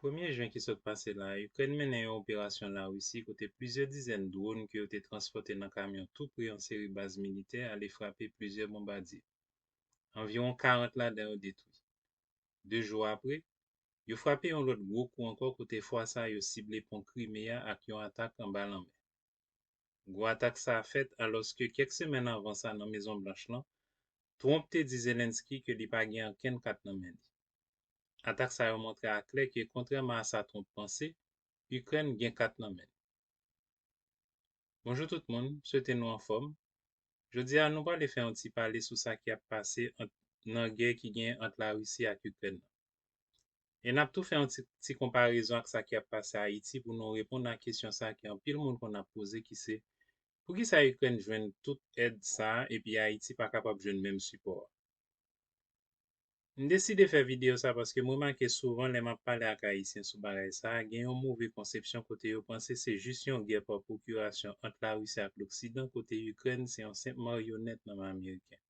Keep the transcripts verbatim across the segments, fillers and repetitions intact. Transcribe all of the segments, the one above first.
Premye jen ki sot pase la a, Ikrèn mennen yon operasyon Larisi kote plizyè dizèn dwòn ke yo te transpòte nan kamyon tou pre yon seri baz militè ale frape plizyè bonbadye. Anviwon karant ladan yo detwi. De jou apre, yo frape yon lòt gwo kou ankò kote fwa sa a yo sible pon Krime a ak yon atak anba lanmè. Gwo atak sa a fèt alòske kèk semèn avan sa nan Mezon Blanch lan, Trump te di Zelensky ke li pa gen okenn kat nan men li. Atak sa yo montre aklè ke, kontrèman a sa Trump panse, Ikrèn gen kat nan men l. Bonjou tout moun, swete nou anfòm. Jodi a, nou prale fè yon ti pale sou sa ki ap pase ant, nan gè ki gen ant Larisi ak Ikrèn nan. E n ap tou fè yon ti, ti konparezon ak sa ki ap pase Ayiti pou nou reponn a kesyon sa ki anpil moun konn ap poze, ki se, poukisa Ikrèn jwenn tout èd sa a epi Ayiti pa kapab jwenn menm sipò a? M deside fè videyo sa paske m remake souvan lè m ap pale ak Ayisyen sou bagay sa a, gen yon move konsepsyon kote yo panse se jis yon gè pa pwokirasyon ant Larisi ak Loksidan kote Ikrèn se yon senp maryonèt nan men Ameriken.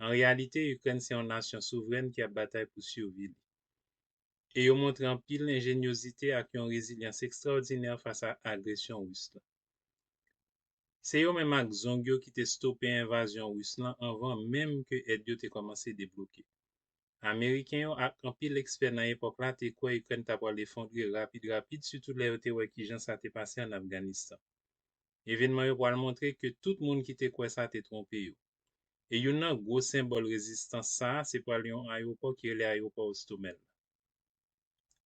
An reyalite, Ikrèn se yon nasyon souvrèn ki ap batay pou sivi li. E yo montre anpil enjenyozite ak yon rezilyans ekstraòdinè fas a agresyon Ris lan. Se yo menm ak zong yo ki te stope envazyon Ris lan anvan menm ke èd yo te kòmanse debloke. Ameriken yo ak anpil ekspè nan epòk la te kwè Ikrèn ta pral efondre rapid rapid, sitou lè yo te wè kijan sa te pase ann Afganistan. Evènman yo pral montre ke tout moun ki te kwè sa te twonpe yo. E youn nan gwo senbòl rezistans sa a, se pral yon ayewopò ki rele ayewopò Ostomel la.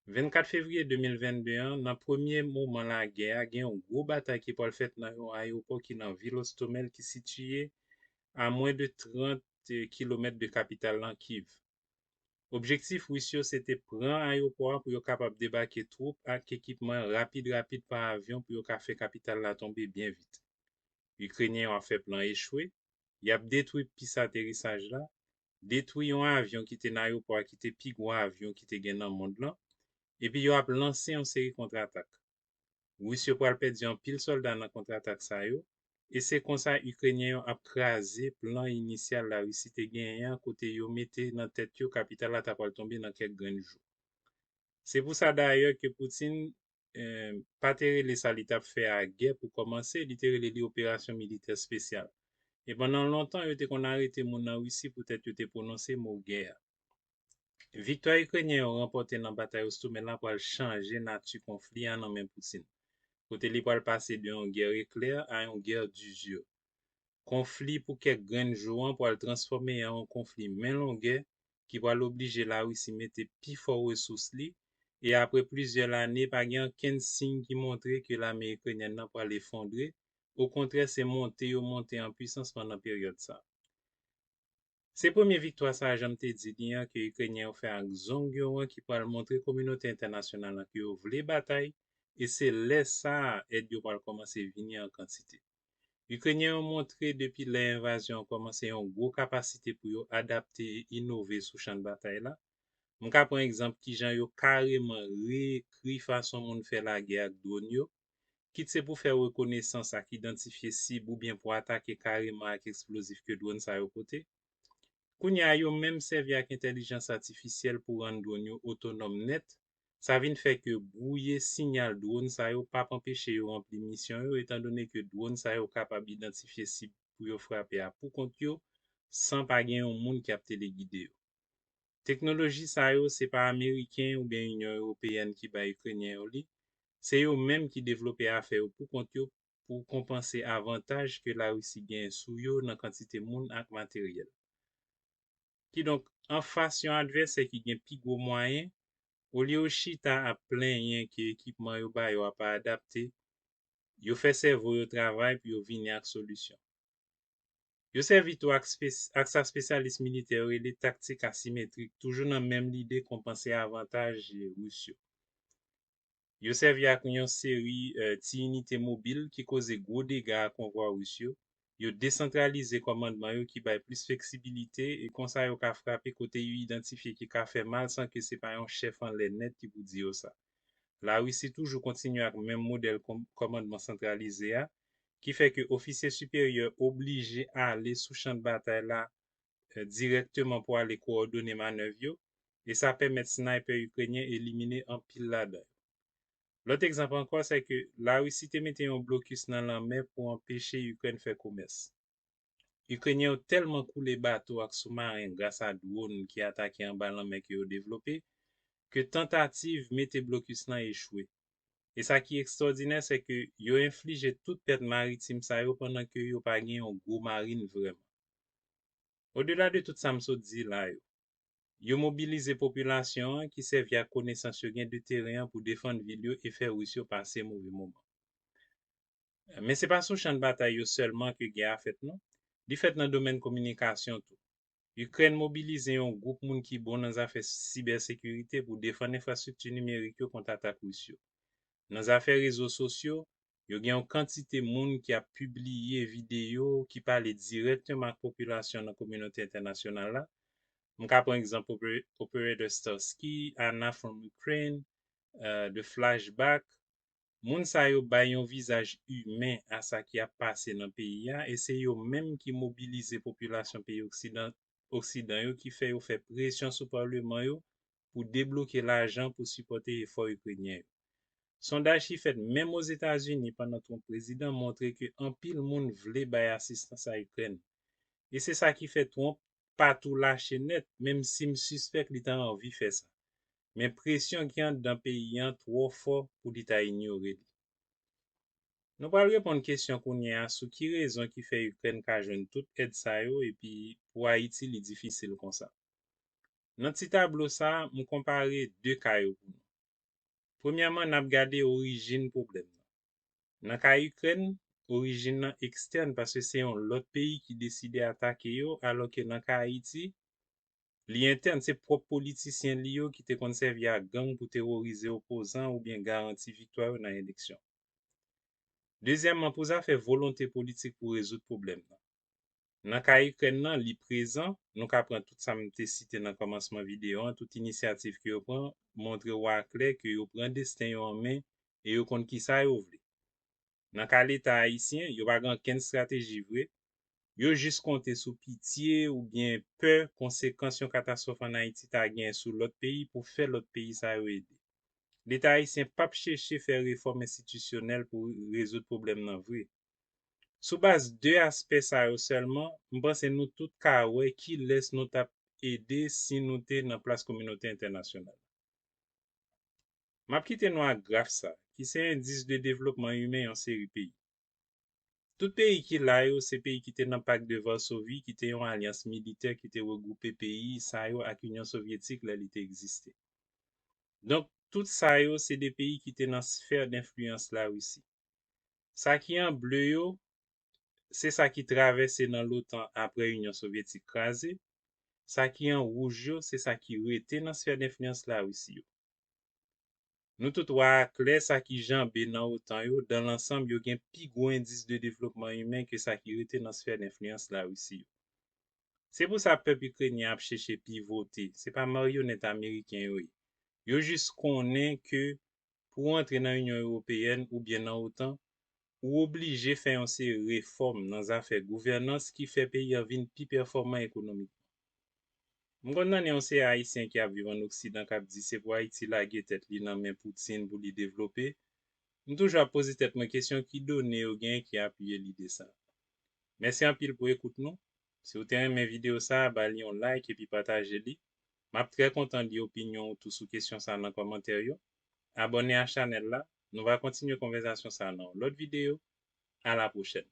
Vennkat fevriye de mil vennde an, nan premye moman lagè a, gen yon gwo batay ki pral fèt nan yon ayewopò ki nan vil Ostomel ki sitiye a mwen de trant kilomèt de kapital lan, Kyiv. Objektif Ris yo se te pran ayewopò a pou yo kapab debake twoup ak ekipman rapid rapid pa avyon pou yo ka fè kapital la tonbe byen vit. Ikrenyen yo ap fè plan echwe, y ap detwi pis aterisaj la, detwi yon avyon ki te nan ayewopò a ki te pi gwo avyon ki te gen nan mond lan, epi yo ap lanse yon seri kontratak. Ris yo pral pèdi anpil sòlda nan kontratak sa yo, e se konsa Ikrenyen yo ap kraze plan inisyal Larisi te genyen an kote yo mete nan tèt yo kapital la ta pral tonbe nan kèk grenn jou. Se pou sa dayè ke Putin eh, pa te rele sa li t ap fè a gè pou kòmanse, li te rele li operasyon militè espesyal. E pandan lontan, yo te konn arete moun nan Risi poutèt yo te pwononse mo gè a. Viktwa Ikrenyen yo ranpòte nan batay Ostomel la pral chanje nati konfli a nan men Putin, kote li pral pase de yon gè eklè a yon gè dizye. Konfli pou kèk grenn jou an pral transfòme an yon konfli men longè ki pral oblije Larisi mete pi fò resous li, e apre plizyè lane, pa gen okenn siy ki montre ke lame ikrenyèn nan pral efondre, okontrè, se monte yo monte an pwisans pandan peryòd sa a. Se premye viktwa sa a, jan m te di li an, ke Ikrenyen yo fè ak zong yo an ki pral montre kominote entènasyonal lan ke yo vle batay, e se lè sa a èd yo pral kòmanse vini an kantite. Ikrenyen yo montre depi lè envazyon an kòmanse yon gwo kapasite pou yo adapte e inove sou chan batay la. M ka pran egzanp kijan yo kareman reekri fason moun fè lagè ak dwòn yo, kit se pou fè rekonesans ak idantifye sib oubyen pou atake kareman ak eksplozif ke dwòn sa yo pote. Kounye a, yo menm sèvi ak entèlijans atifisyèl pou rann dwòn yo otonòm nèt. Sa vin fè ke bwouye siyal dwòn sa yo p ap anpeche yo ranpli misyon yo, etandone ke dwòn sa yo kapab idantifye sib pou yo frape a poukont yo, san pa gen yon moun k ap telegide yo. Teknoloji sa yo, se pa Ameriken oubyen Inyon Ewopeyèn ki bay Ikrenyen yo li, se yo menm ki devlope afè yo poukont yo pou konpanse avantaj ke Larisi genyen sou yo nan kantite moun ak materyèl. Kidonk, anfas yon advèsè ki gen pi gwo mwayen, olye yo chita ap plenyen ke ekipman yo ba yo a pa adapte, yo fè sèvo yo travay pou yo vini ak solisyon. Yo sèvi tou ak, ak sa espesyalis militè yo rele taktik asimetrik, toujou nan menm lide konpanse avantaj Ris yo. Yo sèvi ak yon seri ti inite mobil ki koze gwo dega a konvwa Ris yo. Yo desantralize kòmandman yo ki bay plis fleksibilite, e konsa yo ka frape kote yo idantifye ki ka fè mal san ke se pa yon chèf anlè nèt ki pou di yo sa. Larisi toujou kontinye ak menm modèl kòmandman santralize a, ki fè ke ofisye siperyè oblije ale sou chan batay la dirèkteman pou ale kowòdone manèv yo, e sa pèmèt snaypè ikrenyen elimine anpil ladan yo. Lòt egzanp ankò, se ke Larisi te mete yon blokis nan lanmè pou anpeche Ikrèn fè komès. Ikrenyen yo tèlman koule bato ak soumaren gras a dwòn ki atake anba lanmè ke yo devlope, ke tantativ mete blokis lan echwe. E sa ki ekstwòdinè, se ke yo enflije tout pèt maritim sa yo pandan ke yo pa gen yon gwo marin vrèman. Odela de tout sa m sot di la yo, yo mobilize popilasyon an ki sèvi ak konesans yo gen de teren an pou defann vil yo e fè Ris yo pase move moman. Men se pa sou chan batay yo sèlman ke gè a fèt non. Li fèt nan domèn kominikasyon tou. Ikrèn mobilize yon gwoup moun ki bon nan zafè sibèsekirite pou defann enfrastrikti nimerik yo kont atak Ris yo. Nan zafè rezo sosyo, yo gen yon kantite moun ki ap pibliye videyo ki pale dirèkteman ak popilasyon nan kominote entènasyonal la. M ka pran egzanp Oper- Operator Starsky, Anna from Ukraine, uh, The Flashback. Moun sa yo bay yon vizaj imen a sa ki ap pase nan peyi a, e se yo menm ki mobilize popilasyon peyi oksidan, oksidan yo, ki fè yo fè presyon sou palman yo pou debloke lajan pou sipòte efò ikrenyen yo. Sondaj ki fèt menm Ozetazini pandan Trump prezidan montre ke anpil moun vle bay asistans a Ikrèn. E se sa ki fè Trump pa tou lache nèt, menm si m sispèk li ta anvi fè sa. Men presyon ki anndan peyi an twò fò pou li ta inyore li. Nou pral reponn kesyon kounye a sou ki rezon ki fè Ikrèn ka jwenn tout èd sa yo epi pou Ayiti li difisil konsa. Nan ti tablo sa a, m konpare de ka yo pou nou. Premyèman, n ap gade orijin pwoblèm nan. Nan ka Ikrèn, orijin nan ekstèn paske se yon lòt peyi ki deside atake yo, alòke nan ka Ayiti, li entèn, se pwòp politisyen li yo ki te konn sèvi ak gang pou teworize opozan oubyen garanti viktwa yo nan eleksyon. Dezyèmman, pou zafè volonte politik pou rezoud pwoblèm nan. Nan ka Ikrèn nan, li prezan, nou ka pran tout sa m te site nan kòmansman videyo an, tout inisyativ ke yo pran, montre w aklè ke yo pran desten yo an men e yo konn kisa yo vle. Nan ka Leta ayisyen, yo pa gen okenn estrateji vre, yo jis konte sou pitye oubyen pè konsekans yon katastwòf ann Ayiti ta gen sou lòt peyi pou fè lòt peyi sa yo ede. Leta ayisyen p ap chèche fè refòm enstitisyonèl pou rezoud pwoblèm nan vre. Sou baz de aspè sa yo sèlman, m panse nou tout ka wè kilès nou t ap ede si nou te nan plas kominote entènasyonal. M ap kite nou ak graf sa, ki se endis de devlopman imen yon seri peyi. Tout peyi ki la yo, se peyi ki te nan Pak de Varsovi, ki te yon alyans militè ki te regwoupe peyi sa yo ak Inyon Sovyetik lè li te egziste. Donk, tout sa yo, se de peyi ki te nan sfè denfliyans Larisi. Sa ki an ble yo, se sa ki travèse nan l'OTAN apre Inyon Sovyetik kraze. Sa ki an wouj yo, se sa ki rete nan sfè denfliyans Larisi yo. Nou tout wè aklè sa ki janbe nan OTAN yo, dan lansanm, yo gen pi gwo endis de devlopman imen ke sa ki rete nan sfè denfliyans Larisi yo. Se pou sa pèp ikrenyen ap chèche pivote, se pa maryonèt ameriken yo ye. Yo jis konnen ke pou w antre nan Inyon Ewopeyèn oubyen nan OTAN, ou oblije fè yon seri refòm nan zafè gouvènans ki fè peyi an vin pi pèfòman ekonomikman. M konn tande yon seri Ayisyen ki ap viv ann Oksidan k ap di se pou Ayiti lage tèt li nan men Putin pou li devlope. M toujou ap poze tèt mwen kesyon ki done yo genyen ki apiye lide sa a. Mèsi anpil pou ekout nou. Si w te renmen videyo sa a, ba li yon like epi pataje li. M ap trè kontan li opinyon w tou sou kesyon sa a nan kòmantè yo. Abòne a chanèl la. Nou va kontinye konvèsasyon sa a nan yon lòt videyo. A la pwochèn.